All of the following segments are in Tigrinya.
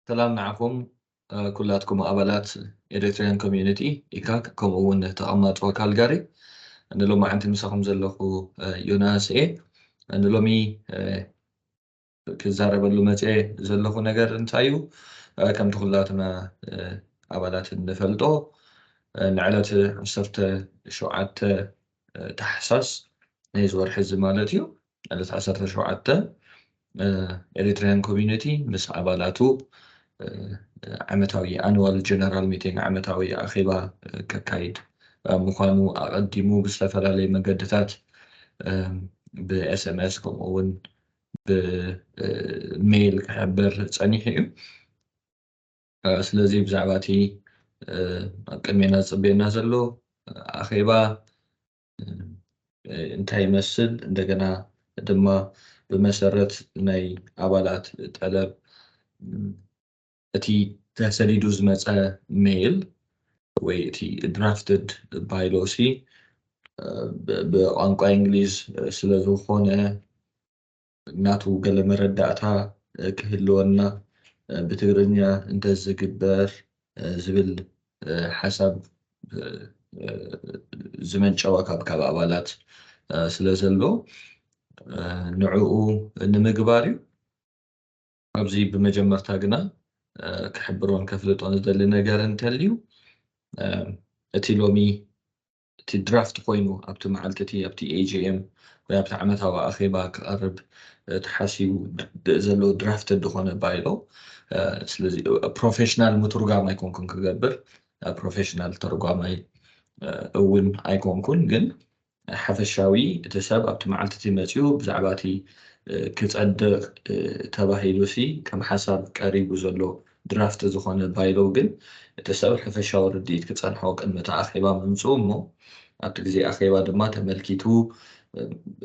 ሰላም ንዓኹም ኩላትኩም ኣባላት ኤሪትሪያን ኮሚዩኒቲ ኢካክ፣ ከምኡ እውን ተቐማጦ ካልጋሪ። ንሎማዓንቲ ምሳኹም ዘለኹ ዮናስ እየ። ንሎሚ ክዛረበሉ መፅኤ ዘለኹ ነገር እንታይ እዩ? ከምቲ ኩላትና ኣባላት እንፈልጦ፣ ንዕለት ዓሰርተ ሸውዓተ ታሕሳስ ናይዚ ወርሒ እዚ ማለት እዩ፣ ዕለት ዓሰርተ ሸውዓተ ኤሪትሪያን ኮሚዩኒቲ ምስ ኣባላቱ ዓመታዊ ኣኑዋል ጀነራል ሚቲንግ፣ ዓመታዊ ኣኼባ ከካይድ ምዃኑ ኣቐዲሙ ብዝተፈላለዩ መገድታት ብኤስኤምኤስ ከምኡ እውን ብሜይል ክሕብር ጸኒሑ እዩ። ስለዚ ብዛዕባ እቲ ኣብ ቅድሜና ዝፅበየና ዘሎ ኣኼባ እንታይ ይመስል፣ እንደገና ድማ ብመሰረት ናይ ኣባላት ጠለብ እቲ ተሰዲዱ ዝመፀ ሜይል ወይ እቲ ድራፍትድ ባይሎሲ ብቋንቋ እንግሊዝ ስለ ዝኾነ ናቱ ገለ መረዳእታ ክህልወና ብትግርኛ እንተዝግበር ዝብል ሓሳብ ዝመንጨወ ካብ ካብ ኣባላት ስለ ዘሎ ንዕኡ ንምግባር እዩ። ኣብዚ ብመጀመርታ ግና ክሕብሮን ከፍልጦን ዝደሊ ነገር እንተልዩ እቲ ሎሚ እቲ ድራፍት ኮይኑ ኣብቲ መዓልቲ እቲ ኣብቲ ኤጂኤም ወይ ኣብቲ ዓመታዊ ኣኼባ ክቐርብ ተሓሲቡ ዘሎ ድራፍት ዝኾነ ባይሎ፣ ስለዚ ፕሮፌሽናል ምትርጓም ኣይኮንኩን ክገብር፣ ፕሮፌሽናል ተርጓማይ እውን ኣይኮንኩን፣ ግን ሓፈሻዊ እቲ ሰብ ኣብቲ መዓልቲ እቲ መፂኡ ብዛዕባ እቲ ክፀድቕ ተባሂሉ ሲ ከም ሓሳብ ቀሪቡ ዘሎ ድራፍት ዝኾነ ባይሎ ግን እቲ ሰብ ሓፈሻዊ ርድኢት ክፀንሖ ቅድሚ እቲ ኣኼባ ምምፅኡ እሞ ኣብቲ ግዜ ኣኼባ ድማ ተመልኪቱ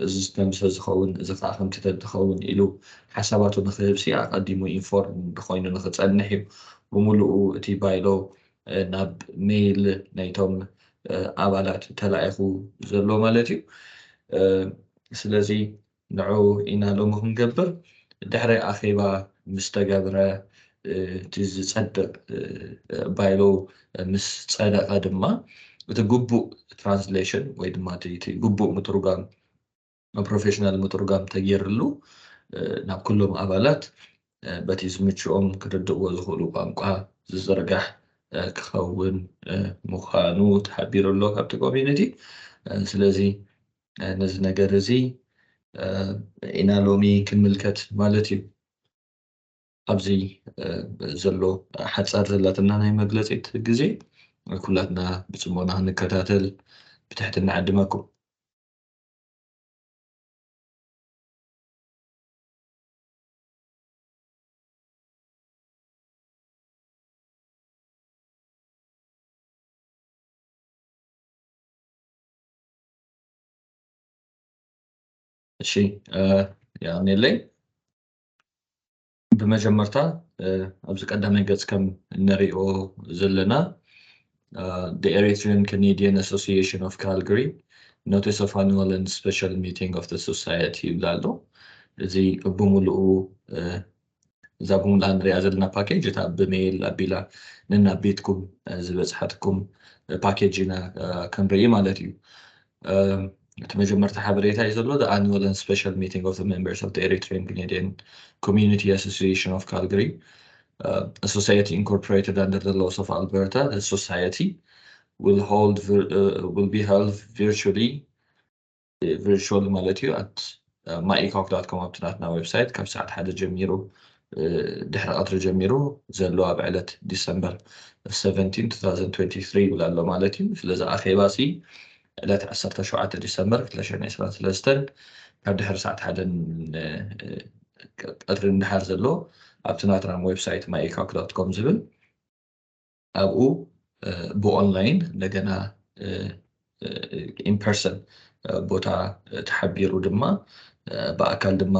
እዚ ዝተምሰ ዝኸውን እዚ ከዓ ከምቲ ተዝኸውን ኢሉ ሓሳባቱ ንክህብ ሲ ኣቐዲሙ ኢንፎርም ኮይኑ ንክፀንሕ እዩ ብምሉኡ እቲ ባይሎ ናብ ሜይል ናይቶም ኣባላት ተላኢኹ ዘሎ ማለት እዩ። ስለዚ ንዑ ኢና ሎሚ ክንገብር ድሕሪ ኣኼባ ምስ ተገብረ እቲ ዝፀድቕ ባይሎ ምስ ፀደቐ ድማ እቲ ግቡእ ትራንስሌሽን ወይ ድማ እቲ ግቡእ ምትርጓም ፕሮፌሽናል ምትርጓም ተገይርሉ ናብ ኩሎም ኣባላት በቲ ዝምችኦም ክርድእዎ ዝኽእሉ ቋንቋ ዝዝርጋሕ ክኸውን ምዃኑ ተሓቢሩ ኣሎ ካብቲ ኮሚዩኒቲ። ስለዚ ነዚ ነገር እዚ ኢና ሎሚ ክንምልከት ማለት እዩ። ኣብዚ ዘሎ ሓፃር ዘላትና ናይ መግለፂት ግዜ ኩላትና ብፅሞና ክንከታተል ብትሕትና ዕድመኩም። እሺ፣ የቐንየለይ። ብመጀመርታ ኣብዚ ቀዳማይ ገፅ ከም እንሪኦ ዘለና The Eritrean Canadian Association of Calgary Notice of Annual and Special Meeting of the Society ይብል ኣሎ። እዚ ብምሉኡ እዛ ብምሉኣ ንሪኣ ዘለና ፓኬጅ እታ ብሜይል ኣቢላ ነናብ ቤትኩም ዝበፅሓትኩም ፓኬጅ ኢና ክንርኢ ማለት እዩ። እቲ መጀመርታ ሓበሬታ እዩ ዘሎ the annual and special meeting of the members of the Eritrean Canadian Community Association of Calgary a society incorporated under the laws of Alberta. The society will hold will be held virtually virtual ማለት እዩ at myECOC dot com ኣብቲ ናትና ዌብሳይት ካብ ሰዓት ሓደ ጀሚሩ ድሕሪ ቀትሪ ጀሚሩ ዘሎ ኣብ ዕለት ዲሰምበር seventeen two thousand twenty-three ይብል ኣሎ ማለት እዩ። ስለዚ ኣኼባ ሲ ዕለት ዓሰርተ ሸውዓተ ዲሰምበር ክልተ ሺሕን ዕስራን ሰለስተን ካብ ድሕሪ ሰዓት ሓደን ቀትሪ እንድሓር ዘሎ ኣብቲ ናትና ዌብሳይት myECOC dot com ዝብል ኣብኡ ብኦንላይን እንደገና ኢንፐርሰን ቦታ ተሓቢሩ ድማ ብኣካል ድማ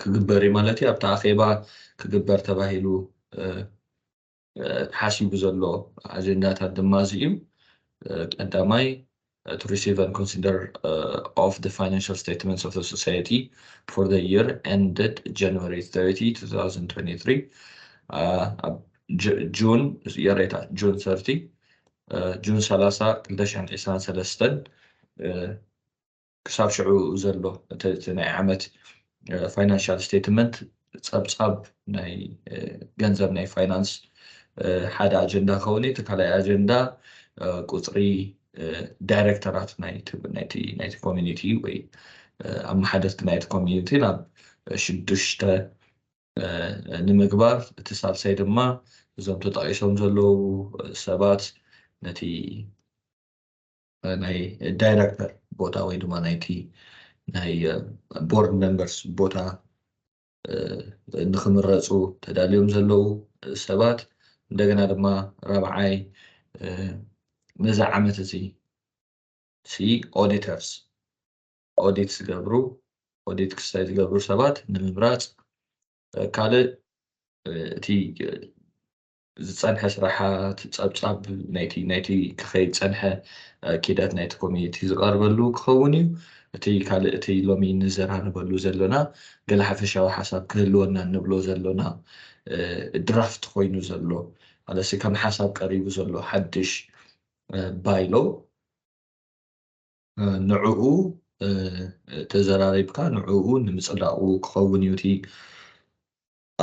ክግበር እዩ ማለት እዩ። ኣብቲ ኣኼባ ክግበር ተባሂሉ ተሓሲቡ ዘሎ ኣጀንዳታት ድማ እዚ እዩ። ቀዳማይ to receive and consider of the financial statements of the society for the year ended January thirty, two thousand twenty-three. ኣብ ጁን የሬታ ጁን ሰርቲ ጁን ሰላሳ ክልተ ሽሕን ዕስራን ሰለስተን ክሳብ ሽዑ ዘሎ እቲ ናይ ዓመት ፋይናንሻል ስቴትመንት ጸብጻብ ናይ ገንዘብ ናይ ፋይናንስ ሓደ ኣጀንዳ ክኸውን እዩ። እቲ ካልኣይ ኣጀንዳ ቁፅሪ ዳይሬክተራት ናይቲ ኮሚኒቲ ወይ ኣመሓደርቲ ናይቲ ኮሚኒቲ ናብ ሽዱሽተ ንምግባር፣ እቲ ሳልሳይ ድማ እዞም ተጠቂሶም ዘለዉ ሰባት ነቲ ናይ ዳይሬክተር ቦታ ወይ ድማ ናይቲ ናይ ቦርድ ሜምበርስ ቦታ ንክምረፁ ተዳልዮም ዘለዉ ሰባት፣ እንደገና ድማ ራብዓይ ነዚ ዓመት እዚ ሲ ኦዲተርስ ኦዲት ዝገብሩ ኦዲት ክስታይ ዝገብሩ ሰባት ንምምራፅ፣ ካልእ እቲ ዝፀንሐ ስራሓት ጸብጻብ ናይቲ ናይቲ ክኸይድ ዝፀንሐ ኪደት ናይቲ ኮሚኒቲ ዝቐርበሉ ክኸውን እዩ። እቲ ካልእ እቲ ሎሚ ንዘራረበሉ ዘለና ገለ ሓፈሻዊ ሓሳብ ክህልወና እንብሎ ዘሎና ድራፍት ኮይኑ ዘሎ ማለትሲ ከም ሓሳብ ቀሪቡ ዘሎ ሓድሽ ባይሎ ንዕኡ ተዘራሪብካ ንዕኡ ንምፅዳቑ ክኸውን እዩ እቲ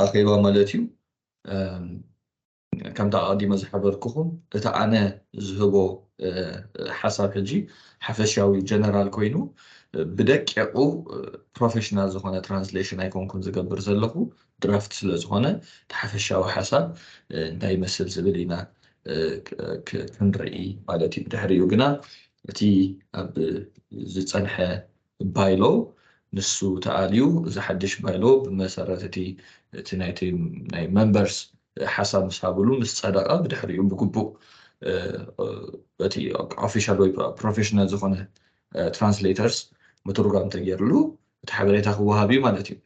ኣኼባ ማለት እዩ። ከምታ ኣቐዲመ ዝሓበርኩኹም እቲ ኣነ ዝህቦ ሓሳብ ሕጂ ሓፈሻዊ ጀነራል ኮይኑ ብደቂቑ ፕሮፌሽናል ዝኾነ ትራንስሌሽን ኣይኮንኩን ዝገብር ዘለኹ ድራፍት ስለ ዝኾነ እቲ ሓፈሻዊ ሓሳብ እንታይ ይመስል ዝብል ኢና ክንርኢ ማለት እዩ። ድሕሪኡ ግና እቲ ኣብ ዝፀንሐ ባይሎ ንሱ ተኣልዩ እዚ ሓድሽ ባይሎ ብመሰረት እቲ እቲ ናይቲ ናይ መንበርስ ሓሳብ ምስ ሃብሉ ምስ ጸደቐ ብድሕሪኡ ብግቡእ እቲ ኦፊሻል ወይ ፕሮፌሽናል ዝኾነ ትራንስሌተርስ ምትርጓም ተገይርሉ እቲ ሓበሬታ ክወሃብ እዩ ማለት እዩ።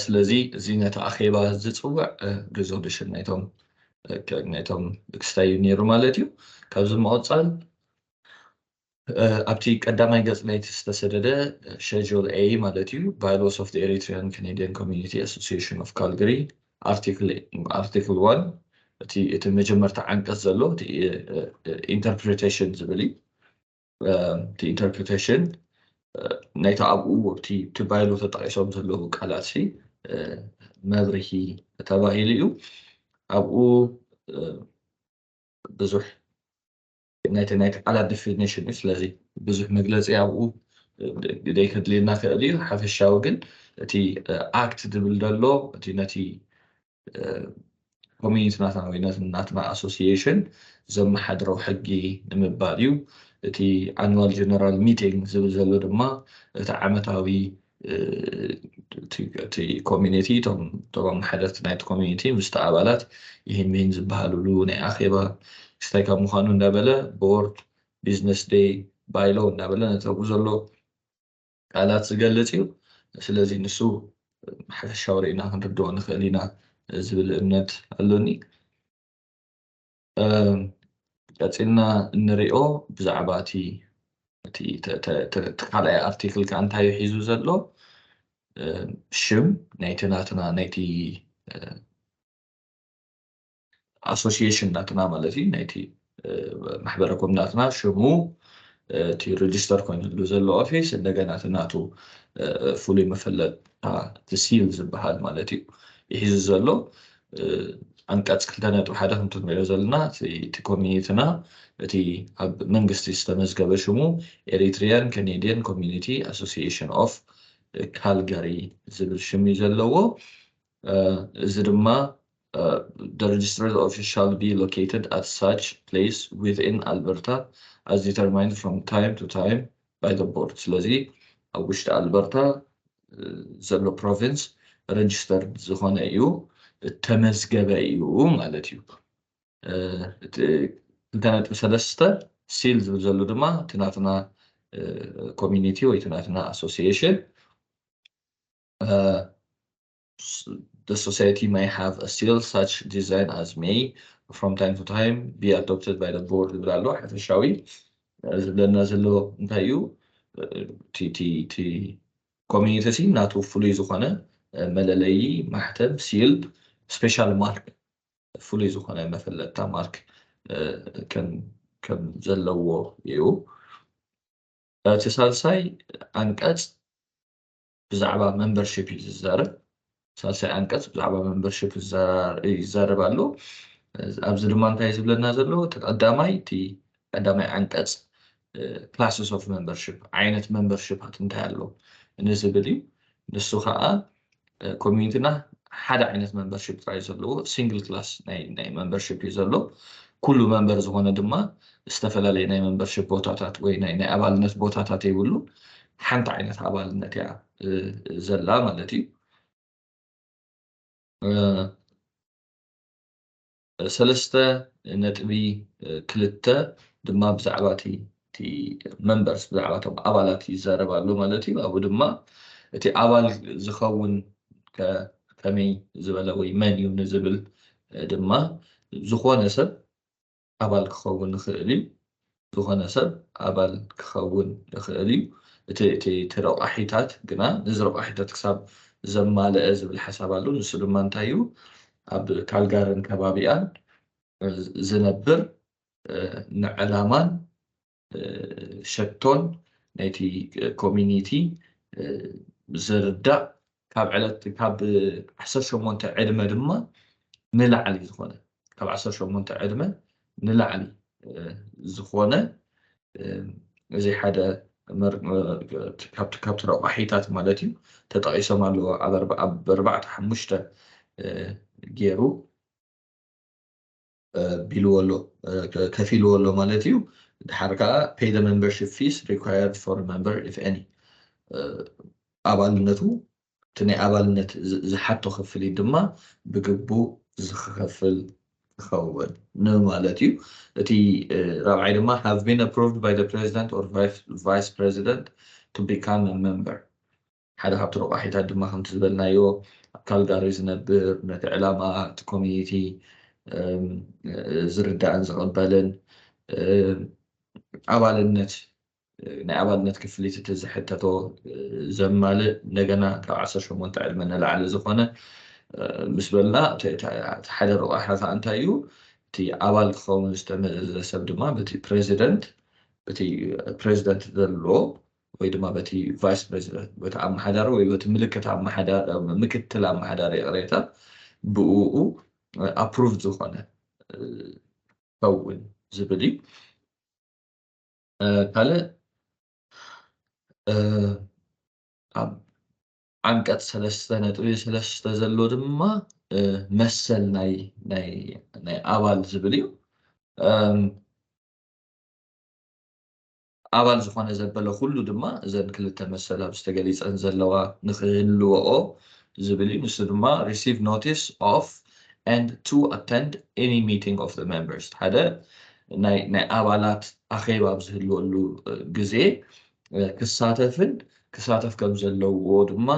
ስለዚ እዚ ነቲ ኣኼባ ዝፅውዕ ሪዞሉሽን ናይቶም ናይቶም ክስታይ እዩ ነይሩ ማለት እዩ። ካብዚ ምቕፃል ኣብቲ ቀዳማይ ገፅ ናይቲ ዝተሰደደ ሸጁል ኤ ማለት እዩ Bylaws of the Eritrean Canadian Community Association of Calgary ኣርቲክል ዋን እቲ እቲ መጀመርታ ዓንቀፅ ዘሎ እቲ ኢንተርፕሪቴሽን ዝብል እዩ። እቲ ኢንተርፕሪቴሽን ናይቲ ኣብኡ ኣብቲ ባይሎ ተጠቂሶም ዘለዉ ቃላት ሲ መብርሂ ተባሂሉ እዩ። ኣብኡ ብዙሕ ናይቲ ናይቲ ቃላት ዲፊኒሽን እዩ። ስለዚ ብዙሕ መግለፂ ኣብኡ ደይከድልየና ክእል እዩ። ሓፈሻዊ ግን እቲ ኣክት ዝብል ዘሎ እቲ ነቲ ኮሚኒቲ ናትና ወይ ናትና ኣሶሲሽን ዘመሓድሮ ሕጊ ንምባል እዩ። እቲ ኣኑዋል ጀነራል ሚቲንግ ዝብል ዘሎ ድማ እቲ ዓመታዊ እቲ ኮሚኒቲ እቶም ኣመሓደርቲ ናይቲ ኮሚኒቲ ምስቲ ኣባላት ይህን ሚን ዝበሃልሉ ናይ ኣኼባ ክስታይ ካብ ምዃኑ እንዳበለ ቦርድ ቢዝነስ ዴይ ባይሎ እንዳበለ ነተብኡ ዘሎ ቃላት ዝገልፅ እዩ። ስለዚ ንሱ ሓፈሻዊ ርኢና ክንርድኦ ንኽእል ኢና ዝብል እምነት ኣሎኒ። ቀፂልና እንሪኦ ብዛዕባ እቲ ካልኣይ ኣርቲክል ከዓ እንታይ እዩ ሒዙ ዘሎ? ሽም ናይቲ ናትና ናይቲ ኣሶሲሽን ናትና ማለት እዩ ናይቲ ማሕበረ ኮም ናትና ሽሙ እቲ ሬጅስተር ኮይኑሉ ዘሎ ኦፊስ እንደገና እቲ ናቱ ፍሉይ መፈለጥታ እቲ ሲል ዝበሃል ማለት እዩ ይሒዙ ዘሎ። ኣንቀፅ ክልተ ነጥቢ ሓደ ከምቲ ንሪኦ ዘለና እቲ ኮሚኒቲና እቲ ኣብ መንግስቲ ዝተመዝገበ ሽሙ ኤሪትሪያን ካናዲያን ኮሚኒቲ ኣሶሲሽን ኦፍ ካልጋሪ ዝብል ሽም እዩ ዘለዎ። እዚ ድማ the registered office shall be located at such place within Alberta as determined from time to time by the board። ስለዚ ኣብ ውሽጢ ኣልበርታ ዘሎ ፕሮቪንስ ሬጅስተርድ ዝኾነ እዩ፣ እተመዝገበ እዩ ማለት እዩ። እቲ ክልተ ነጥቢ ሰለስተ ሲል ዝብል ዘሎ ድማ እቲ ናትና ኮሚኒቲ ወይ እቲ ናትና ኣሶሲሽን the society may have a seal such design as may from time to time be adopted by the board ይብል ኣሎ። ሓፈሻዊ ዝብለና ዘሎ እንታይ እዩ? እቲ ኮሚኒቲ ሲ ናቱ ፍሉይ ዝኾነ መለለዪ ማሕተም ሲል special mark፣ ፍሉይ ዝኾነ መፈለጥታ ማርክ ከም ዘለዎ እዩ። እቲ ሳልሳይ ኣንቀጽ ብዛዕባ membership እዩ ዝዛረብ። ሳልሳይ ኣንቀጽ ብዛዕባ membership ይዛረብ ኣሎ። ኣብዚ ድማ እንታይ ዝብለና ዘሎ? እቲ ቀዳማይ እቲ ቀዳማይ ኣንቀጽ classes of membership፣ ዓይነት membership ት እንታይ ኣሎ ንዝብል እዩ። ንሱ ከዓ ኮሚኒቲና ሓደ ዓይነት membership ጥራይ ዘለዎ single class ናይ membership እዩ ዘሎ። ኩሉ member ዝኾነ ድማ ዝተፈላለየ ናይ membership ቦታታት ወይ ናይ ኣባልነት ቦታታት የብሉ፣ ሓንቲ ዓይነት ኣባልነት እያ ዘላ ማለት እዩ። ሰለስተ ነጥቢ ክልተ ድማ ብዛዕባ እቲ members፣ ብዛዕባ እቶም ኣባላት ይዛረብ ኣሎ ማለት እዩ። ኣብኡ ድማ እቲ ኣባል ዝኸውን ከመይ ዝበለ ወይ መን እዩ ንዝብል ድማ ዝኾነ ሰብ ኣባል ክኸውን ይኽእል እዩ። ዝኾነ ሰብ ኣባል ክኸውን ይኽእል እዩ። እቲ ረቋሒታት ግና፣ ነዚ ረቋሒታት ክሳብ ዘማልአ ዝብል ሓሳብ ኣሎ። ንሱ ድማ እንታይ እዩ? ኣብ ካልጋርን ከባቢኣን ዝነብር ንዕላማን ሸቶን ናይቲ ኮሚኒቲ ዝርዳእ፣ ካብ ዕለት ካብ ዓሰርተ ሸሞንተ ዕድመ ድማ ንላዕሊ ዝኾነ፣ ካብ ዓሰርተ ሸሞንተ ዕድመ ንላዕሊ ዝኾነ፣ እዚ ሓደ ካብቲ ረቋሒታት ማለት እዩ፣ ተጠቒሶም ኣለዎ። ኣብ ኣርባዕተ ሓሙሽተ ገይሩ ቢልዎ ኣሎ፣ ከፊልዎ ኣሎ ማለት እዩ። ድሓር ከዓ pay the membership fees required for member if any፣ ኣባልነቱ፣ እቲ ናይ ኣባልነት ዝሓቶ ክፍሊት ድማ ብግቡእ ዝኸፍል ክኸውን ንማለት እዩ። እቲ ራብዓይ ድማ have been approved by the president or vice president to become a member። ሓደ ካብቲ ረቋሒታት ድማ ከምቲ ዝበልናዮ ኣብ ካልጋሪ ዝነብር፣ ነቲ ዕላማ እቲ ኮሚኒቲ ዝርዳእን ዝቕበልን፣ ኣባልነት፣ ናይ ኣባልነት ክፍሊት እቲ ዝሕተቶ ዘማልእ፣ እንደገና ካብ ዓሰርተ ሸሞንተ ዕድመ ንላዕሊ ዝኾነ ምስ በልና፣ እቲ ሓደ ረቋሒ ከዓ እንታይ እዩ? እቲ ኣባል ክኸውን ዝተመዘዘ ሰብ ድማ በቲ ፕሬዚደንት፣ በቲ ፕሬዚደንት ዘሎ ወይ ድማ በቲ ቫይስ ፕሬዚደንት፣ በቲ ኣመሓዳሪ ወይ በቲ ምልክት ኣመሓዳሪ፣ ምክትል ኣመሓዳሪ፣ ይቕሬታ፣ ብእኡ ኣፕሩቭድ ዝኾነ ክኸውን ዝብል እዩ። ካልእ ኣብ ዓንቀፅ ሰለስተ ነጥቢ ሰለስተ ዘሎ ድማ መሰል ናይ ኣባል ዝብል እዩ። ኣባል ዝኾነ ዘበለ ኩሉ ድማ እዘን ክልተ መሰል ኣብ ዝተገሊፀን ዘለዋ ንክህልወኦ ዝብል እዩ። ንሱ ድማ receive notice of and to attend any meeting of the members፣ ሓደ ናይ ኣባላት ኣኼባ ኣብ ዝህልወሉ ግዜ ክሳተፍን ክሳተፍ ከም ዘለዎ ድማ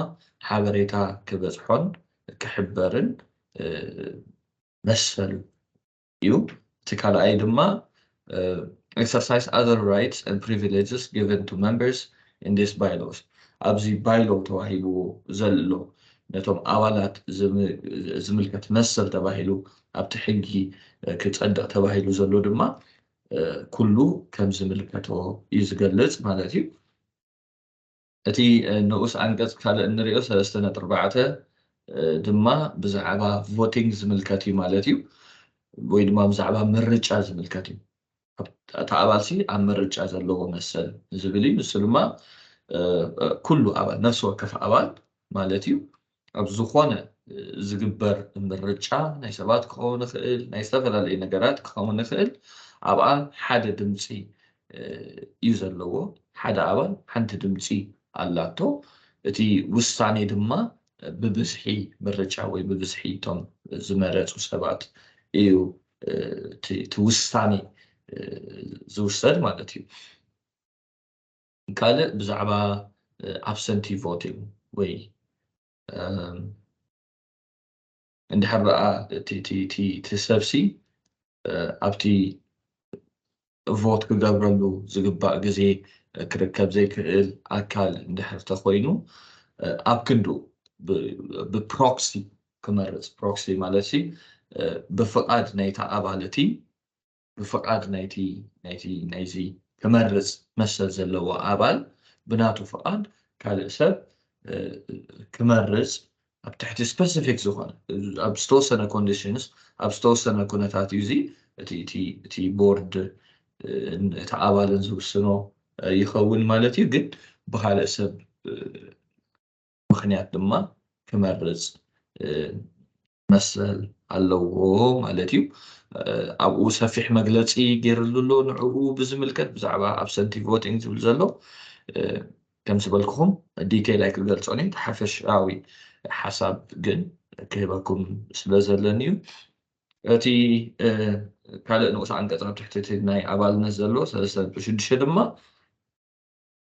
ሓበሬታ ክበፅሖን ክሕበርን መሰሉ እዩ። እቲ ካልኣይ ድማ exercise other rights and privileges given to members in this bylaws፣ ኣብዚ bylaw ተዋሂብዎ ዘሎ ነቶም ኣባላት ዝምልከት መሰል ተባሂሉ ኣብቲ ሕጊ ክፀድቕ ተባሂሉ ዘሎ ድማ ኩሉ ከም ዝምልከቶ እዩ ዝገልፅ ማለት እዩ። እቲ ንኡስ ዓንቀፅ ካልእ እንሪኦ ሰለስተ ነጥቢ ኣርባዕተ ድማ ብዛዕባ ቮቲንግ ዝምልከት እዩ ማለት እዩ፣ ወይ ድማ ብዛዕባ ምርጫ ዝምልከት እዩ። እቲ ኣባልሲ ኣብ ምርጫ ዘለዎ መሰል ዝብል እዩ። ንሱ ድማ ኩሉ ኣባል፣ ነፍሲ ወከፍ ኣባል ማለት እዩ፣ ኣብ ዝኾነ ዝግበር ምርጫ ናይ ሰባት ክኸውን ይኽእል፣ ናይ ዝተፈላለዩ ነገራት ክኸውን ይኽእል፣ ኣብኣ ሓደ ድምፂ እዩ ዘለዎ። ሓደ ኣባል ሓንቲ ድምፂ ኣላቶ። እቲ ውሳኔ ድማ ብብዝሒ ምርጫ ወይ ብብዝሒ እቶም ዝመረፁ ሰባት እዩ እቲ ውሳኔ ዝውሰድ ማለት እዩ። ካልእ ብዛዕባ ኣብሰንቲ ቮቲንግ ወይ እንድሕር ደኣ እቲ ሰብሲ ኣብቲ ቮት ክገብረሉ ዝግባእ ግዜ ክርከብ ዘይክእል ኣካል እንድሕር ተኮይኑ፣ ኣብ ክንዱ ብፕሮክሲ ክመርፅ፣ ፕሮክሲ ማለት ሲ ብፍቓድ ናይታ ኣባል እቲ ብፍቓድ ናይቲ ናይቲ ናይዚ ክመርፅ መሰል ዘለዎ ኣባል ብናቱ ፍቓድ ካልእ ሰብ ክመርፅ ኣብ ትሕቲ ስፐሲፊክ ዝኾነ ኣብ ዝተወሰነ ኮንዲሽንስ ኣብ ዝተወሰነ ኩነታት እዩ እዚ እቲ ቦርድ እቲ ኣባልን ዝውስኖ ይኸውን ማለት እዩ። ግን ብካልእ ሰብ ምኽንያት ድማ ክመርፅ መሰል ኣለዎ ማለት እዩ። ኣብኡ ሰፊሕ መግለፂ ገይርሉ ኣሎ። ንዕኡ ብዝምልከት ብዛዕባ ኣብሰንቲ ቮቲንግ ዝብል ዘሎ ከም ዝበልኩኹም ዲቴይል ኣይክገልፆን እዩ። ሓፈሻዊ ሓሳብ ግን ክህበኩም ስለ ዘለኒ እዩ። እቲ ካልእ ንኡስ ዓንቀፅ ኣብ ትሕቲ ናይ ኣባልነት ዘሎ ሰለስተ ነጥቢ ሽዱሽተ ድማ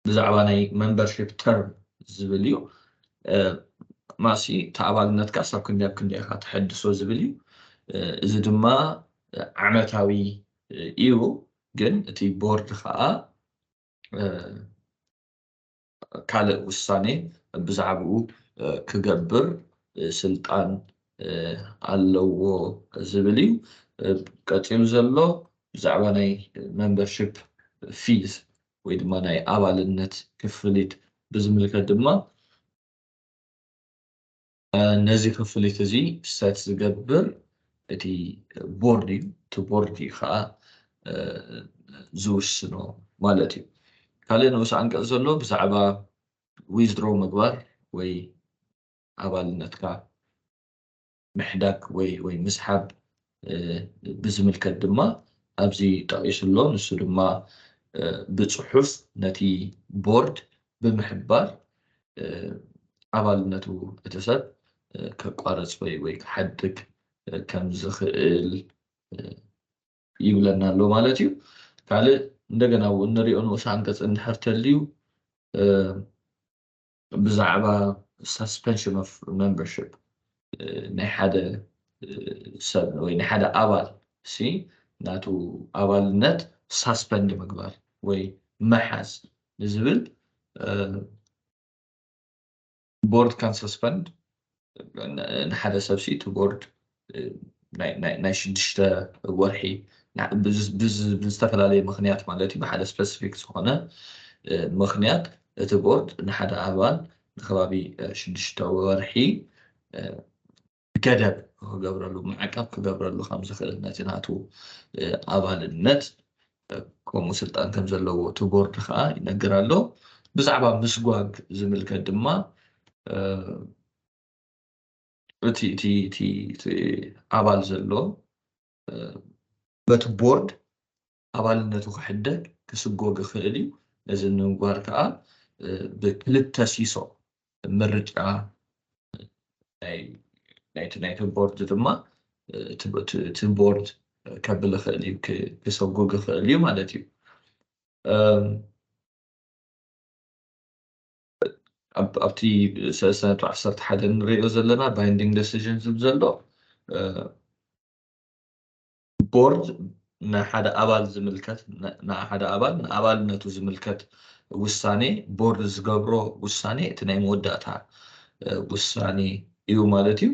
ብዛዕባ ናይ መንበርሽፕ ተርም ዝብል እዩ። ማሲ እቲ ኣባልነትካ ሳብ ክንደይ ኣብ ክንደይ ኢኻ ተሐድሶ ዝብል እዩ። እዚ ድማ ዓመታዊ እዩ። ግን እቲ ቦርድ ከዓ ካልእ ውሳኔ ብዛዕባኡ ክገብር ስልጣን ኣለዎ ዝብል እዩ። ቀፂሉ ዘሎ ብዛዕባ ናይ መንበርሽፕ ፊዝ ወይ ድማ ናይ ኣባልነት ክፍሊት ብዝምልከት ድማ ነዚ ክፍሊት እዚ ሰት ዝገብር እቲ ቦርድ እዩ። እቲ ቦርድ እዩ ከዓ ዝውስኖ ማለት እዩ። ካልእ ንኡስ ዓንቀፅ ዘሎ ብዛዕባ ዊዝድሮ ምግባር ወይ ኣባልነትካ ምሕዳግ ወይ ወይ ምስሓብ ብዝምልከት ድማ ኣብዚ ጠቒሱ ኣሎ። ንሱ ድማ ብፅሑፍ ነቲ ቦርድ ብምሕባር ኣባልነቱ እቲ ሰብ ከቋርፅ ወይ ወይ ክሓድግ ከም ዝኽእል ይብለና ኣሎ ማለት እዩ። ካልእ እንደገና እውን ንሪኦ ንኡስ ዓንቀፅ እንድሕር ተልዩ ብዛዕባ ሳስፐንሽን ኦፍ ሜምበርሽፕ ናይ ሓደ ሰብ ወይ ናይ ሓደ ኣባል ሲ ናቱ ኣባልነት ሳስፐንድ ምግባር ወይ መሓዝ ንዝብል ቦርድ ካን ሰስፐንድ ንሓደ ሰብ ሲ እቲ ቦርድ ናይ ሽዱሽተ ወርሒ ብዝተፈላለየ ምክንያት ማለት እዩ ብሓደ ስፐሲፊክ ዝኾነ ምክንያት እቲ ቦርድ ንሓደ ኣባል ንከባቢ ሽዱሽተ ወርሒ ገደብ ክገብረሉ ማዕቀብ ክገብረሉ ከም ዝኽእል ነቲ ናቱ ኣባልነት ከምኡ ስልጣን ከም ዘለዎ እቲ ቦርድ ከዓ ይነግር ኣሎ። ብዛዕባ ምስጓግ ዝምልከት ድማ እቲ ኣባል ዘሎ በቲ ቦርድ ኣባልነቱ ክሕደግ ክስጎግ ይኽእል እዩ። ነዚ ንምግባር ከዓ ብክልተ ሲሶ ምርጫ ናይቲ ናይቲ ቦርድ ድማ እቲ ቦርድ ከብል ይኽእል እዩ ክሰጉግ ይኽእል እዩ ማለት እዩ። ኣብቲ ሰለስተ ነጥቢ ዓሰርተ ሓደ ንሪኦ ዘለና ባይንዲንግ ደሲዥን ዝብል ዘሎ ቦርድ ንሓደ ኣባል ዝምልከት ንሓደ ኣባል ንኣባልነቱ ዝምልከት ውሳኔ ቦርድ ዝገብሮ ውሳኔ እቲ ናይ መወዳእታ ውሳኔ እዩ ማለት እዩ።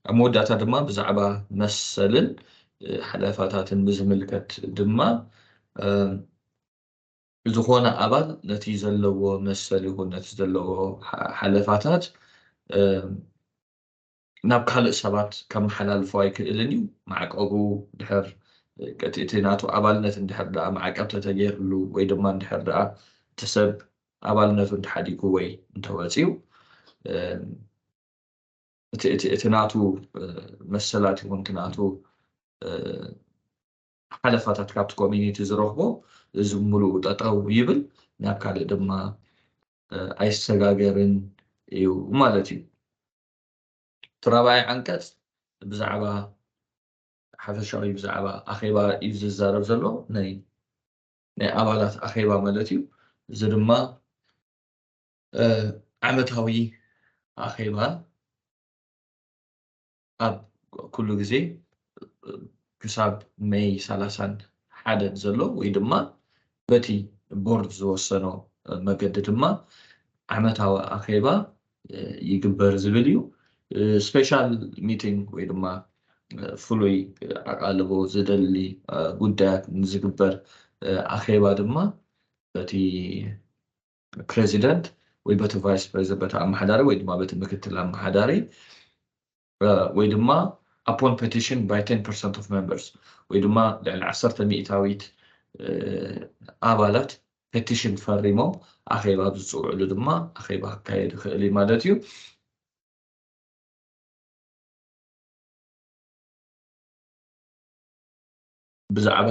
ኣብ መወዳእታ ድማ ብዛዕባ መሰልን ሓለፋታትን ብዝምልከት ድማ ዝኾነ ኣባል ነቲ ዘለዎ መሰል ይኹን ነቲ ዘለዎ ሓለፋታት ናብ ካልእ ሰባት ከመሓላልፎ ኣይክእልን እዩ። ማዕቀቡ ድሕር እቲ ናቱ ኣባልነት እንድሕር ደኣ ማዕቀብ ተተገይርሉ ወይ ድማ እንድሕር ደኣ እቲ ሰብ ኣባልነቱ እንተሓዲጉ ወይ እንተወፅዩ እቲ ናቱ መሰላት ይኹን እቲ ናቱ ሓለፋታት ካብቲ ኮሚኒቲ ዝረኽቦ እዚ ሙሉኡ ጠጠው ይብል ናብ ካልእ ድማ ኣይሰጋገርን እዩ ማለት እዩ። እቲ ራብዓይ ዓንቀፅ ብዛዕባ ሓፈሻዊ ብዛዕባ ኣኼባ እዩ ዝዛረብ ዘሎ ናይ ናይ ኣባላት ኣኼባ ማለት እዩ። እዚ ድማ ዓመታዊ ኣኼባ ኣብ ኩሉ ግዜ ክሳብ መይ ሰላሳን ሓደን ዘሎ ወይ ድማ በቲ ቦርድ ዝወሰኖ መገዲ ድማ ዓመታዊ ኣኼባ ይግበር ዝብል እዩ። special meeting ወይ ድማ ፍሉይ ኣቓልቦ ዝደሊ ጉዳያት ንዝግበር ኣኼባ ድማ በቲ ፕሬዚደንት ወይ በቲ ቫይስ ፕሬዚደንት፣ በቲ ኣመሓዳሪ ወይ ድማ በቲ ምክትል ኣመሓዳሪ ወይ ድማ upon petition by ten percent of members ወይ ድማ ልዕሊ ዓሰርተ ሚእታዊት ኣባላት ፔቲሽን ፈሪሞም ኣኼባ ኣብ ዝፅውዕሉ ድማ ኣኼባ ክካየድ ይኽእል እዩ ማለት እዩ። ብዛዕባ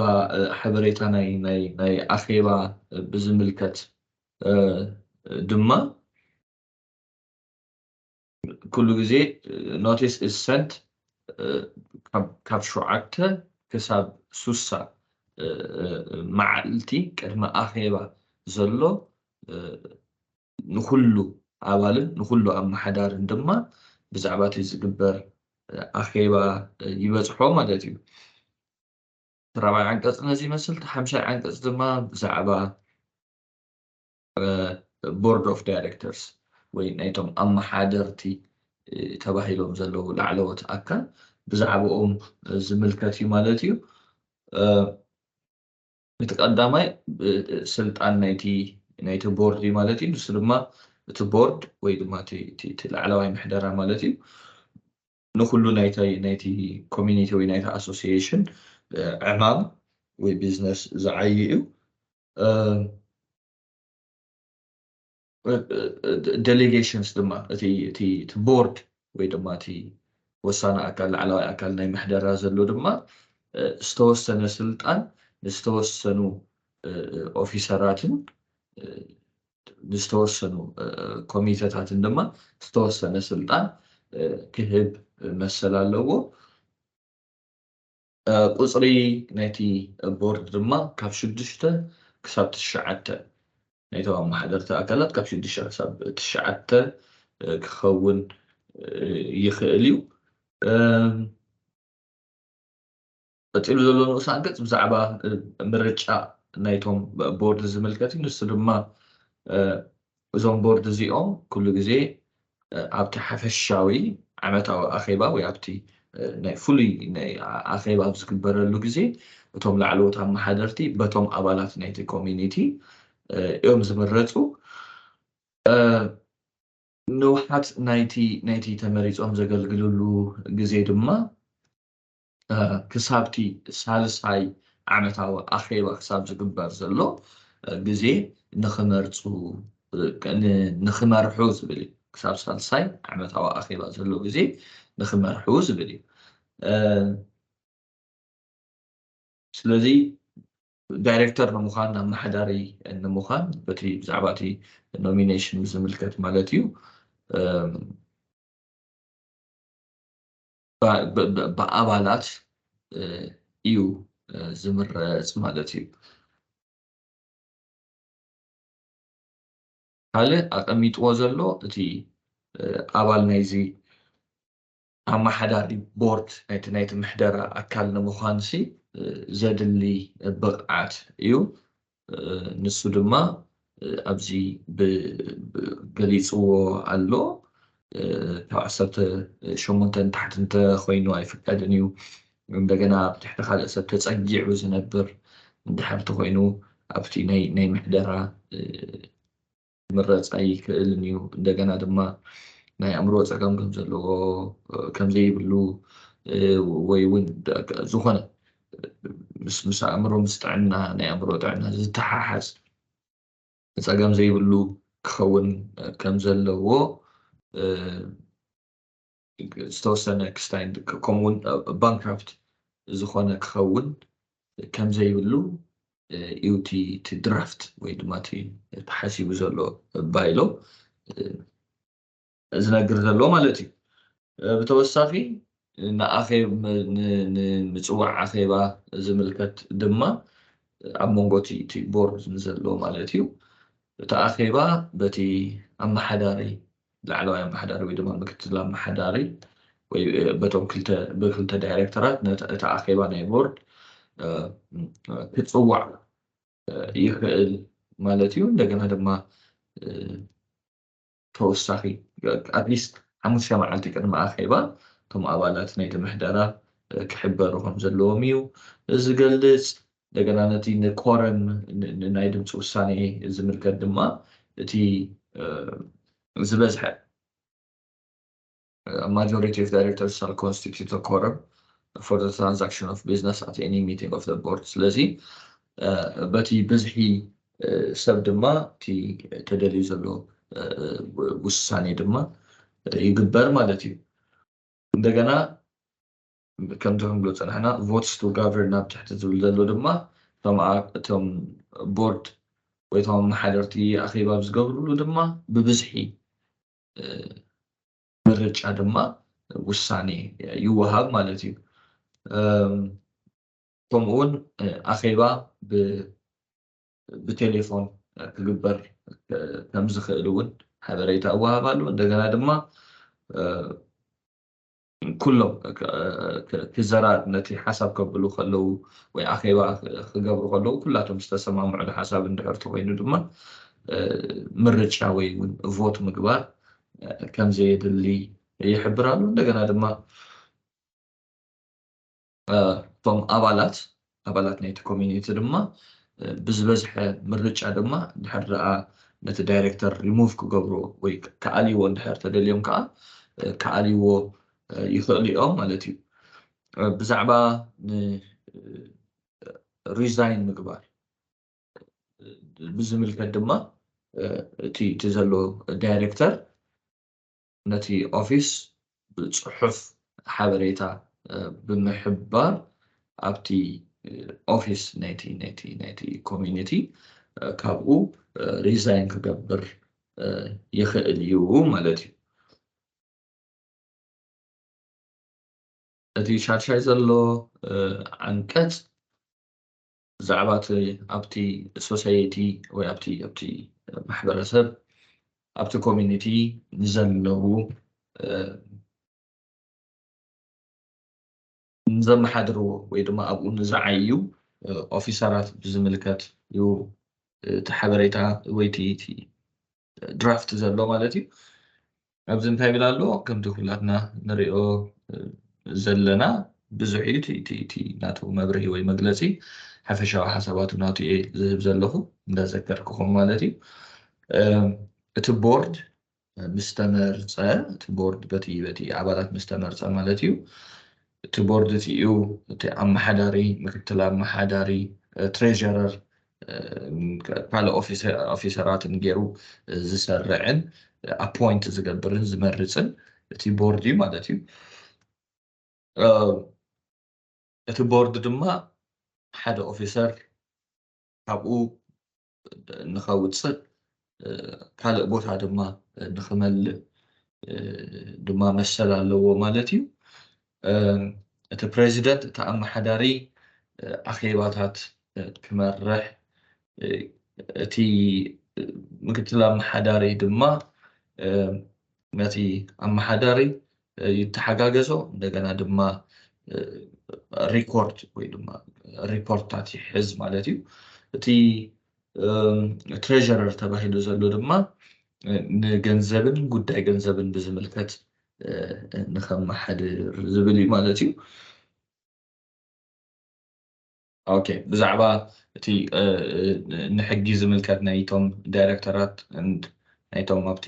ሓበሬታ ናይ ኣኼባ ብዝምልከት ድማ ኩሉ ግዜ notice is sent ካብ ሸውዓተ ክሳብ ሱሳ መዓልቲ ቅድሚ ኣኼባ ዘሎ ንኩሉ ኣባልን ንኩሉ ኣመሓዳርን ድማ ብዛዕባ እቲ ዝግበር ኣኼባ ይበፅሖ ማለት እዩ። ራብዓይ ዓንቀፅ ነዚ ይመስል። ሓምሻይ ዓንቀፅ ድማ ብዛዕባ board of directors ወይ ናይቶም ኣመሓደርቲ ተባሂሎም ዘለዉ ላዕለዎት ኣካል ብዛዕባኦም ዝምልከት እዩ ማለት እዩ። እቲ ቀዳማይ ስልጣን ናይቲ ናይቲ ቦርድ እዩ ማለት እዩ። ንሱ ድማ እቲ ቦርድ ወይ ድማ እቲ ላዕለዋይ ምሕደራ ማለት እዩ ንኩሉ ናይቲ ኮሚኒቲ ወይ ናይቲ ኣሶሲሽን ዕማም ወይ ቢዝነስ ዝዓይ እዩ። ዴሌጌሽንስ ድማ እቲ ቦርድ ወይ ድማ እቲ ወሳኒ ኣካል ላዕለዋይ ኣካል ናይ ምሕደራ ዘሎ ድማ ዝተወሰነ ስልጣን ንዝተወሰኑ ኦፊሰራትን ንዝተወሰኑ ኮሚቴታትን ድማ ዝተወሰነ ስልጣን ክህብ መሰል ኣለዎ። ቁፅሪ ናይቲ ቦርድ ድማ ካብ ሽዱሽተ ክሳብ ትሽዓተ ናይቶም ኣመሓደርቲ ኣካላት ካብ ሽዱሽተ ክሳብ ትሽዓተ ክኸውን ይኽእል እዩ። ቀፂሉ ዘሎ ንኡስ ኣንቀፅ ብዛዕባ ምርጫ ናይቶም ቦርድ ዝምልከት እዩ። ንሱ ድማ እዞም ቦርድ እዚኦም ኩሉ ግዜ ኣብቲ ሓፈሻዊ ዓመታዊ ኣኼባ ወይ ኣብቲ ናይ ፍሉይ ናይ ኣኼባ ኣብ ዝግበረሉ ግዜ እቶም ላዕለዎት ኣመሓደርቲ በቶም ኣባላት ናይቲ ኮሚኒቲ እዮም ዝምረፁ። ንውሓት ናይቲ ናይቲ ተመሪፆም ዘገልግልሉ ግዜ ድማ ክሳብቲ ሳልሳይ ዓመታዊ ኣኼባ ክሳብ ዝግበር ዘሎ ግዜ ንክመርፁ ንክመርሑ ዝብል እዩ። ክሳብ ሳልሳይ ዓመታዊ ኣኼባ ዘሎ ግዜ ንክመርሑ ዝብል እዩ። ስለዚ ዳይሬክተር ንምዃን ኣመሓዳሪ ንምዃን በቲ ብዛዕባ እቲ ኖሚኔሽን ዝምልከት ማለት እዩ። ብኣባላት እዩ ዝምረፅ ማለት እዩ። ካልእ ኣቐሚጥዎ ዘሎ እቲ ኣባል ናይዚ ኣመሓዳሪ ቦርድ ናይቲ ናይቲ ምሕደራ ኣካል ንምዃንሲ ዘድሊ ብቕዓት እዩ። ንሱ ድማ ኣብዚ ገሊፅዎ ኣሎ። ካብ ዓሰርተ ሸሞንተ ንታሕቲ እንተኮይኑ ኣይፍቀድን እዩ። እንደገና ኣብ ትሕቲ ካልእ ሰብ ተፀጊዑ ዝነብር እንድሕር ተኮይኑ ኣብቲ ናይ ምሕደራ ክምረፅ ኣይክእልን እዩ። እንደገና ድማ ናይ ኣእምሮ ፀገም ከም ዘለዎ ከም ዘይብሉ ወይ እውን ዝኾነ ምስ ኣእምሮ ምስ ጥዕና ናይ ኣእምሮ ጥዕና ዝተሓሓዝ ፀገም ዘይብሉ ክኸውን ከም ዘለዎ ዝተወሰነ ክስታይ ከምኡውን ባንክራፍት ዝኾነ ክኸውን ከም ዘይብሉ እዩ እቲ ድራፍት ወይ ድማ ተሓሲቡ ዘሎ ባይሎ ዝነግር ዘሎ ማለት እዩ። ብተወሳኺ ንኣኼብ ንምፅዋዕ ኣኼባ ዝምልከት ድማ ኣብ መንጎ እቲ ቦርድ ዘሎ ማለት እዩ። እቲ ኣኼባ በቲ ኣመሓዳሪ ላዕለዋይ ኣመሓዳሪ ወይ ድማ ምክትል ኣመሓዳሪ ወይ በቶም ክልተ ብክልተ ዳይሬክተራት እቲ ኣኼባ ናይ ቦርድ ክፅዋዕ ይኽእል ማለት እዩ። እንደገና ድማ ተወሳኺ ኣትሊስት ሓሙሽተ መዓልቲ ቅድሚ ኣኼባ እቶም ኣባላት ናይቲ ምሕደራ ክሕበሩ ከም ዘለዎም እዩ ዝገልጽ። እንደገና ነቲ ንኮረም ናይ ድምፂ ውሳኔ ዝምልከት ድማ እቲ ዝበዝሐ majority of directors shall constitute a quorum for the transaction of business at any meeting of the board። ስለዚ በቲ ብዝሒ ሰብ ድማ እቲ ተደልዩ ዘሎ ውሳኔ ድማ ይግበር ማለት እዩ። እንደገና ከምቲ ክንብሎ ፀናሕና votes to govern ኣብ ትሕቲ ዝብል ዘሎ ድማ እቶም board ወይ እቶም ኣመሓደርቲ ኣኼባ ዝገብርሉ ድማ ብብዝሒ ምርጫ ድማ ውሳኔ ይወሃብ ማለት እዩ። ከምኡ እውን ኣኼባ ብቴሌፎን ክግበር ከም ዝኽእል እውን ሓበሬታ ይወሃብ ኣሎ። እንደገና ድማ ኩሎም ክዘራ ነቲ ሓሳብ ከብሉ ከለዉ ወይ ኣኼባ ክገብሩ ከለዉ ኩላቶም ዝተሰማምዑሉ ሓሳብ እንድሕር ተኮይኑ ድማ ምርጫ ወይ እውን ቮት ምግባር ከም ዘየድሊ ይሕብር ኣሎ። እንደገና ድማ እቶም ኣባላት ኣባላት ናይቲ ኮሚኒቲ ድማ ብዝበዝሐ ምርጫ ድማ ድሕር ደኣ ነቲ ዳይሬክተር remove ክገብርዎ ወይ ክኣልይዎ እንድሕር ተደልዮም ከዓ ክኣልይዎ ይኽእሉ እዮም ማለት እዩ። ብዛዕባ resign ምግባር ብዝምልከት ድማ እቲ እቲ ዘሎ ዳይሬክተር ነቲ ኦፊስ ብፅሑፍ ሓበሬታ ብምሕባር ኣብቲ ኦፊስ ናይቲ ናይቲ ናይቲ ኮሚኒቲ ካብኡ resign ክገብር ይኽእል እዩ ማለት እዩ። እቲ ሻድሻይ ዘሎ ዓንቀፅ ብዛዕባ ኣብቲ society ወይ ኣብቲ ኣብቲ ማሕበረሰብ ኣብቲ ኮሚኒቲ ንዘለዉ ንዘመሓድርዎ ወይ ድማ ኣብኡ ንዝዓዩ ኦፊሰራት ብዝምልከት እዩ እቲ ሓበሬታ ወይ እቲ ድራፍት ዘሎ ማለት እዩ። ኣብዚ እንታይ ብል ኣሎ? ከምቲ ኩላትና ንሪኦ ዘለና ብዙሕ እዩ እቲ ናቱ መብርሂ ወይ መግለፂ። ሓፈሻዊ ሓሳባቱ ናቱ እየ ዝህብ ዘለኹ እንዳዘከርኩኹም ማለት እዩ። እቲ ቦርድ ምስ ተመርፀ እቲ ቦርድ በቲ በቲ ኣባላት ምስ ተመርፀ ማለት እዩ። እቲ ቦርድ እቲ እዩ እቲ ኣመሓዳሪ፣ ምክትል ኣመሓዳሪ፣ ትሬዥረር፣ ካልእ ኦፊሰራትን ገይሩ ዝሰርዕን ኣፖይንት ዝገብርን ዝመርፅን እቲ ቦርድ እዩ ማለት እዩ። እቲ ቦርድ ድማ ሓደ ኦፊሰር ካብኡ ንኸውፅእ ካልእ ቦታ ድማ ንኽመልእ ድማ መሰል ኣለዎ ማለት እዩ። እቲ ፕሬዚደንት እቲ ኣመሓዳሪ ኣኼባታት ክመርሕ፣ እቲ ምክትል ኣመሓዳሪ ድማ ነቲ ኣመሓዳሪ ይተሓጋገዞ፣ እንደገና ድማ ሪኮርድ ወይ ድማ ሪፖርታት ይሕዝ ማለት እዩ። እቲ ትሬዥረር ተባሂሉ ዘሎ ድማ ንገንዘብን ጉዳይ ገንዘብን ብዝምልከት ንኸመሓድር ዝብል እዩ ማለት እዩ። ኦኬ፣ ብዛዕባ እቲ ንሕጊ ዝምልከት ናይቶም ዳይሬክተራት ናይቶም ኣብቲ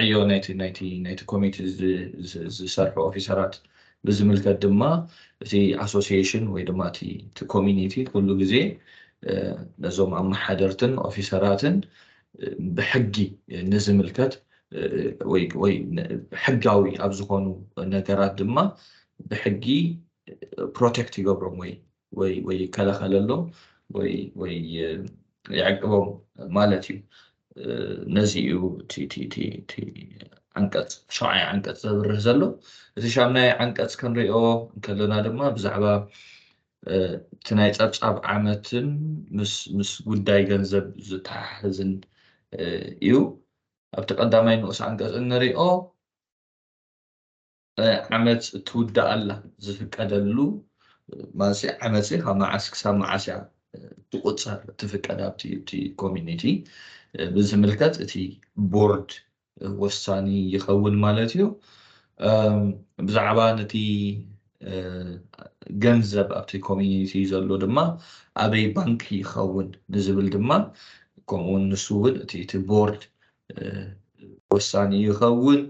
ዕዮ ናይቲ ናይቲ ናይቲ ኮሚቴ ዝሰርሑ ኦፊሰራት ብዝምልከት ድማ እቲ ኣሶሲሽን ወይ ድማ እቲ ኮሚኒቲ ኩሉ ግዜ ነዞም ኣመሓደርትን ኦፊሰራትን ብሕጊ ንዝምልከት ወይ ሕጋዊ ኣብ ዝኾኑ ነገራት ድማ ብሕጊ ፕሮቴክት ይገብሮም ወይ ወይ ወይ ይከላኸለሎም ወይ ወይ ይዕቅቦም ማለት እዩ። ነዚ እዩ እቲ ዓንቀፅ ሻውዓይ ዓንቀፅ ዘብርህ ዘሎ። እቲ ሻምናይ ዓንቀፅ ክንሪኦ እንከለና ድማ ብዛዕባ እቲ ናይ ፀብፃብ ዓመትን ምስ ጉዳይ ገንዘብ ዝተሓሕዝን እዩ። ኣብቲ ቀዳማይ ንኡስ ዓንቀፅ እንሪኦ ዓመፅ እትውዳእ ኣላ ዝፍቀደሉ ማለት ዓመፅ ካብ መዓስ ክሳብ መዓስ እያ ትቁፀር ትፍቀድ ኣብቲ እቲ ኮሚኒቲ ብዝምልከት እቲ ቦርድ ወሳኒ ይኸውን ማለት እዩ። ብዛዕባ ነቲ ገንዘብ ኣብቲ ኮሚኒቲ ዘሎ ድማ ኣበይ ባንክ ይኸውን ንዝብል ድማ ከምኡውን ንሱ እውን እቲ ቦርድ ወሳኒ ይኸውን።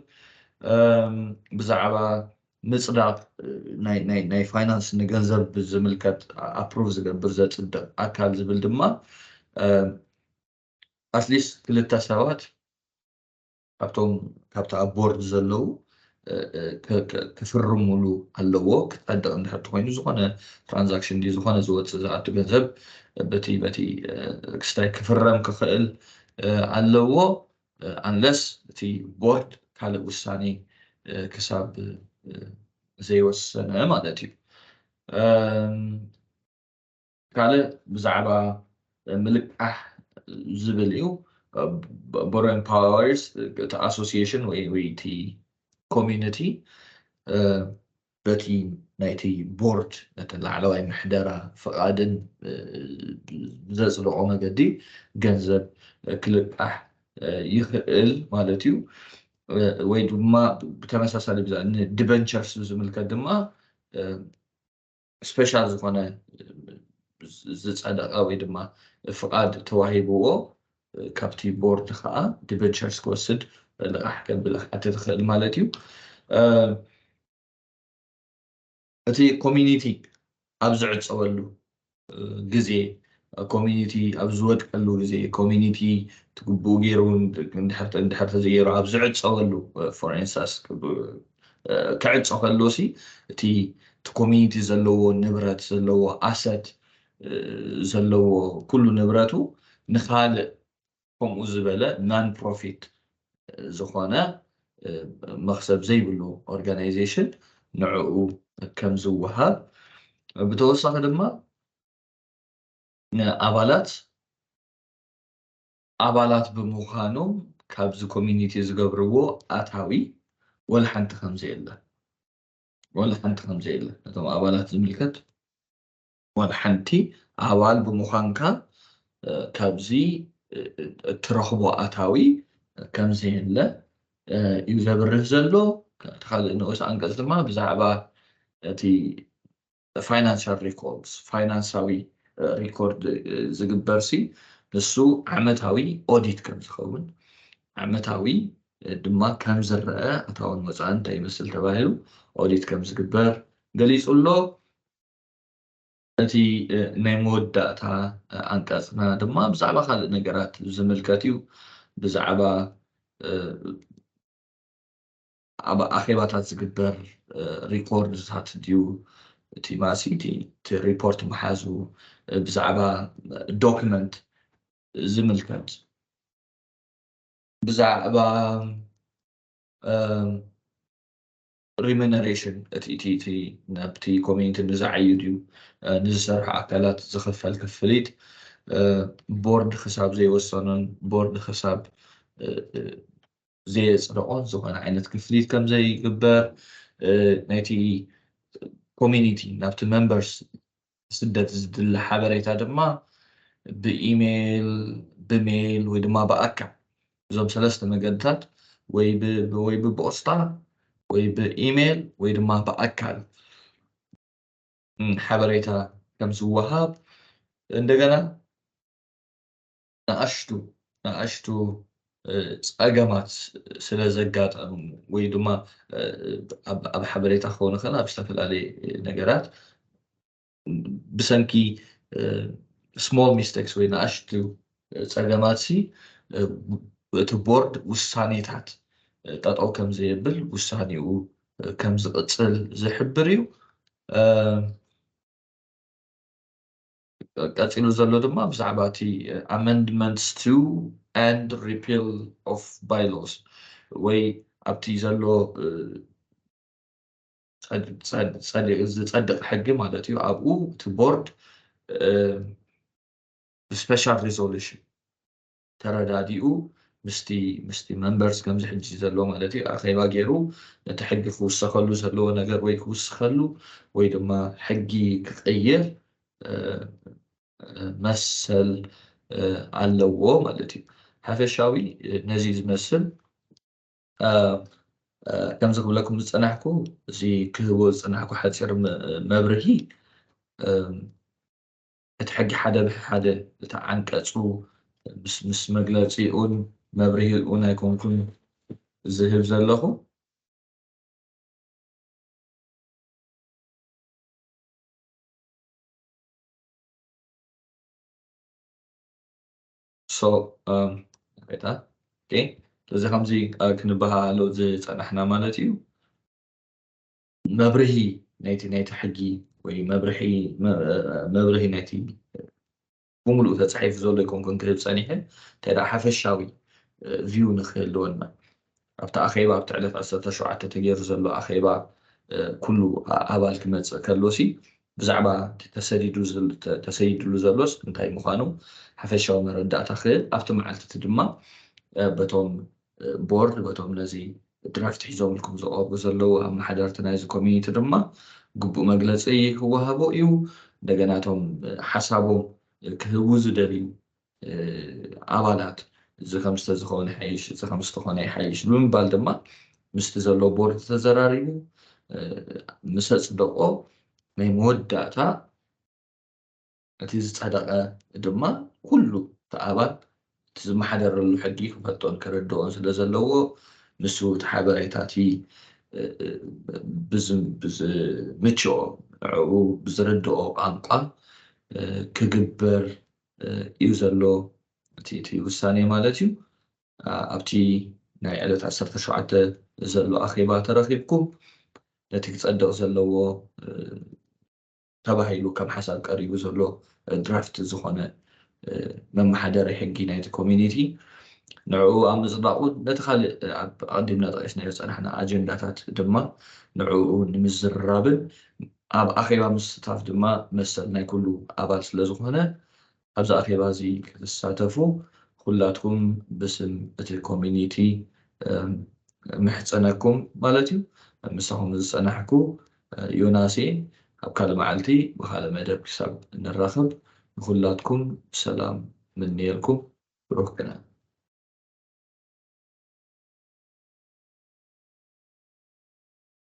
ብዛዕባ ምፅዳቕ ናይ ፋይናንስ ንገንዘብ ዝምልከት ኣፕሩቭ ዝገብር ዘፅድቕ ኣካል ዝብል ድማ ኣትሊስት ክልተ ሰባት ካብቶም ካብቲ ኣብ ቦርድ ዘለዉ ክፍርሙሉ ኣለዎ። ክፀድቕ እንድሕር ተኮይኑ ዝኾነ ትራንዛክሽን ዲ ዝኾነ ዝወፅእ ዝኣቱ ገንዘብ በቲ በቲ ክስታይ ክፍረም ክኽእል ኣለዎ። ኣንለስ እቲ ቦርድ ካልእ ውሳኔ ክሳብ ዘይወሰነ ማለት እዩ። ካልእ ብዛዕባ ምልቃሕ ዝብል እዩ። ቦሮይንግ ፓወርስ እቲ ኣሶሲሽን ወይ እቲ ኮሚኒቲ በቲ ናይቲ ቦርድ ነቲ ላዕለዋይ ምሕደራ ፍቓድን ዘፅደቆ መገዲ ገንዘብ ክልቃሕ ይኽእል ማለት እዩ። ወይ ድማ ብተመሳሳሊ ዲበንቸርስ ዝምልከት ድማ ስፔሻል ዝኾነ ዝፀደቐ ወይ ድማ ፍቓድ ተዋሂብዎ ካብቲ ቦርድ ከዓ ዲበንቸርስ ክወስድ ልቓሕ ከብል ክሓትት ይኽእል ማለት እዩ። እቲ ኮሚኒቲ ኣብ ዝዕፀወሉ ግዜ ኮሚኒቲ ኣብ ዝወድቀሉ ግዜ ኮሚኒቲ ትግብኡ ገይሩ እንድሕር ተዘይገይሩ ኣብ ዝዕፀወሉ ፎር ኢንስታንስ ክዕፆ ከሎ ሲ እቲ ኮሚኒቲ ዘለዎ ንብረት ዘለዎ ኣሰት ዘለዎ ኩሉ ንብረቱ ንካልእ ከምኡ ዝበለ ናን ፕሮፊት ዝኾነ መክሰብ ዘይብሉ ኦርጋናይዜሽን ንዕኡ ከም ዝወሃብ ብተወሳኺ ድማ ንኣባላት ኣባላት ብምዃኖም ካብዚ ኮሚኒቲ ዝገብርዎ ኣታዊ ወላ ሓንቲ ከም ዘየለ ወላ ሓንቲ ከም ዘየለ ነቶም ኣባላት ዝምልከት ወላ ሓንቲ ኣባል ብምዃንካ ካብዚ እትረኽቦ ኣታዊ ከም ዘየለ እዩ ዘብርህ ዘሎ። እቲ ካልእ ንኡስ ኣንቀፅ ድማ ብዛዕባ እቲ ፋይናንሻል ሪኮርድስ ፋይናንሳዊ ሪኮርድ ዝግበር ሲ ንሱ ዓመታዊ ኦዲት ከም ዝኸውን ዓመታዊ ድማ ከም ዝረአ ኣታውን ወፃእን እንታይ ይመስል ተባሂሉ ኦዲት ከም ዝግበር ገሊፁ ኣሎ። እቲ ናይ መወዳእታ ኣንቀፅና ድማ ብዛዕባ ካልእ ነገራት ዝምልከት እዩ። ብዛዕባ ኣብ ኣኼባታት ዝግበር ሪኮርድታት ድዩ እቲ ማሲ እቲ ሪፖርት መሓዙ ብዛዕባ ዶክመንት ዝምልከት ብዛዕባ ሪሙነሬሽን እቲ እቲ እቲ ናብቲ ኮሚኒቲ ንዝዓዩ ድዩ ንዝሰርሑ ኣካላት ዝኽፈል ክፍሊት ቦርድ ክሳብ ዘይወሰኖን ቦርድ ክሳብ ዘየፅደቆን ዝኾነ ዓይነት ክፍሊት ከም ዘይግበር ናይቲ ኮሚኒቲ ናብቲ መንበርስ ስደት ዝድለ ሓበሬታ ድማ ብኢሜይል ብሜይል ወይ ድማ ብኣካል እዞም ሰለስተ መገድታት ወይ ወይ ብፖስታ ወይ ብኢሜይል ወይ ድማ ብኣካል ሓበሬታ ከም ዝወሃብ እንደገና ንኣሽቱ ንኣሽቱ ፀገማት ስለ ዘጋጠሙ ወይ ድማ ኣብ ሓበሬታ ክኸውን ይኽእል ኣብ ዝተፈላለየ ነገራት ብሰንኪ small mistakes ወይ ንኣሽቱ ፀገማት ሲ እቲ ቦርድ ውሳኔታት ጠጠው ከም ዘየብል ውሳኔኡ ከም ዝቕፅል ዝሕብር እዩ። ቀፂሉ ዘሎ ድማ ብዛዕባ እቲ amendments to and repeal of bylaws ወይ ኣብቲ ዘሎ ዝፀድቕ ሕጊ ማለት እዩ። ኣብኡ እቲ ቦርድ ብስፔሻል ሪዞሉሽን ተረዳዲኡ ምስቲ ምስቲ መንበርስ ከምዚ ሕጂ ዘሎ ማለት እዩ ኣኼባ ገይሩ ነቲ ሕጊ ክውሰኸሉ ዘለዎ ነገር ወይ ክውስኸሉ ወይ ድማ ሕጊ ክቕይር መሰል ኣለዎ ማለት እዩ። ሓፈሻዊ ነዚ ዝመስል ከምዚ ክብለኩም ዝጸናሕኩ፣ እዚ ክህቦ ዝጸናሕኩ ሓጺር መብርሂ፣ እቲ ሕጊ ሓደ ብሓደ፣ እቲ ዓንቀጹ ምስ መግለጺኡን መብርሂኡን ኣይኮንኩን ዝህብ ዘለኹ። ሶ ታ ስለዚ ከምዚ ክንበሃሃሎ ዝፀናሕና ማለት እዩ። መብርሂ ናይቲ ናይቲ ሕጊ ወይ መብርሂ መብርሂ ናይቲ ብምሉእ ተፃሒፉ ዘሎ ኣይኮንኩን ክህብ ፀኒሐ። እንታይ ደኣ ሓፈሻዊ ቪው ንክህልወና ኣብቲ ኣኼባ ኣብቲ ዕለት ዓሰርተ ሸውዓተ ተገይሩ ዘሎ ኣኼባ ኩሉ ኣባል ክመፅእ ከሎሲ ብዛዕባ ተሰዲድሉ ዘሎስ እንታይ ምዃኑ ሓፈሻዊ መረዳእታ ክህብ ኣብቲ መዓልቲ እቲ ድማ በቶም ቦርድ በቶም ነዚ ድራፍት ሒዞምልኩም ዝቐርቡ ዘለዉ ኣመሓደርቲ ናይዚ ኮሚኒቲ ድማ ግቡእ መግለፂ ክወሃቦ እዩ። እንደገና እቶም ሓሳቦም ክህቡ ዝደልዩ ኣባላት እዚ ከምዝተዝኸውን ይሓይሽ፣ እዚ ከምዝተኾነ ይሓይሽ ብምባል ድማ ምስቲ ዘሎ ቦርድ ተዘራሪቡ ምስ ኣፅደቆ ናይ መወዳእታ እቲ ዝፀደቐ ድማ ኩሉ እቲ ኣባል እቲ ዝመሓደረሉ ሕጊ ክፈልጦን ክርድኦን ስለ ዘለዎ ንሱ እቲ ሓበሬታ እቲ ብዝምችኦ ንዕኡ ብዝርድኦ ቋንቋ ክግበር እዩ ዘሎ እቲ ውሳኔ ማለት እዩ። ኣብቲ ናይ ዕለት ዓሰርተ ሸውዓተ ዘሎ ኣኼባ ተረኺብኩም ነቲ ክጸድቕ ዘለዎ ተባሂሉ ከም ሓሳብ ቀሪቡ ዘሎ ድራፍት ዝኾነ መመሓደሪ ሕጊ ናይቲ ኮሚኒቲ ንዕኡ ኣብ ምጽዳቑ ነቲ ካልእ ኣቐዲምና ጠቒስናዮ ዝጸናሕና ኣጀንዳታት ድማ ንዕኡ ንምዝርራብን ኣብ ኣኼባ ምስታፍ ድማ መሰል ናይ ኩሉ ኣባል ስለ ዝኾነ ኣብዚ ኣኼባ እዚ ክትሳተፉ ኩላትኩም ብስም እቲ ኮሚኒቲ ምሕጸነኩም ማለት እዩ። ምሳኹም ዝጸናሕኩ ዮናስ እየ። ኣብ ካልእ መዓልቲ ብኻልእ መደብ ክሳብ ንራኸብ ንኹላትኩም ሰላም ምንየልኩም። ብሩኽ ቅነ።